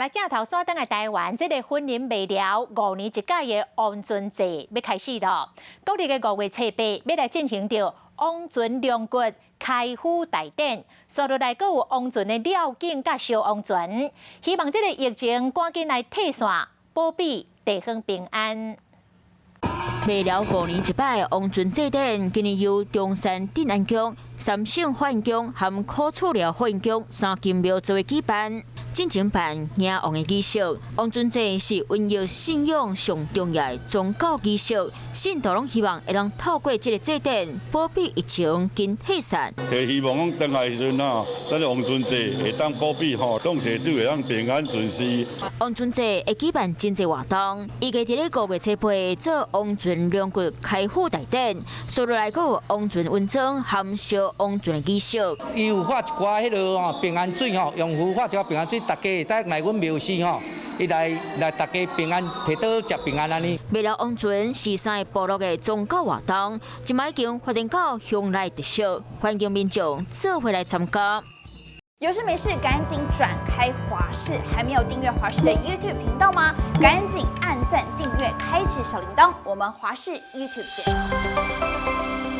來鏡頭轉轉來台灣，這個雲林麥寮5年一屆的王船祭欲開始囉。國曆的5月初8欲來進行著王船龍骨開斧大典，紲落來閣有王船的廖景佮燒王船，希望這個疫情趕緊來退散，保庇地方平安。麥寮5年一擺王船祭典，今年由中山鎮安宮、三聖法應宮和苦厝寮法應宮三間廟做伙舉辦。進前辦迎王的儀式，王船祭是瘟疫信仰上重要的宗教儀式，信徒攏希望會當透過這个祭典，保庇疫情緊退散。希望講轉來時陣啊，咱的王船祭會當保庇吼，當地主會當平安順遂。王船祭會舉辦真濟活動，預計佇咧5月初8做王船龍骨開斧大典，紲落來閣有王船運裝含燒王船的儀式。伊有化一寡彼个吼平安水吼，用符化一寡平安水，大家會使來阮廟寺吼，伊來來大家平安，提倒食平安按呢。麥寮王船是三个部落的宗教活動，這擺已經發展到鄉內特色，歡迎民眾做伙來參加。有事沒事趕緊轉開華視，還沒有訂閱華視的 YouTube 頻道嗎？趕緊按讚、訂閱、開啟小鈴鐺，我們華視 YouTube 見。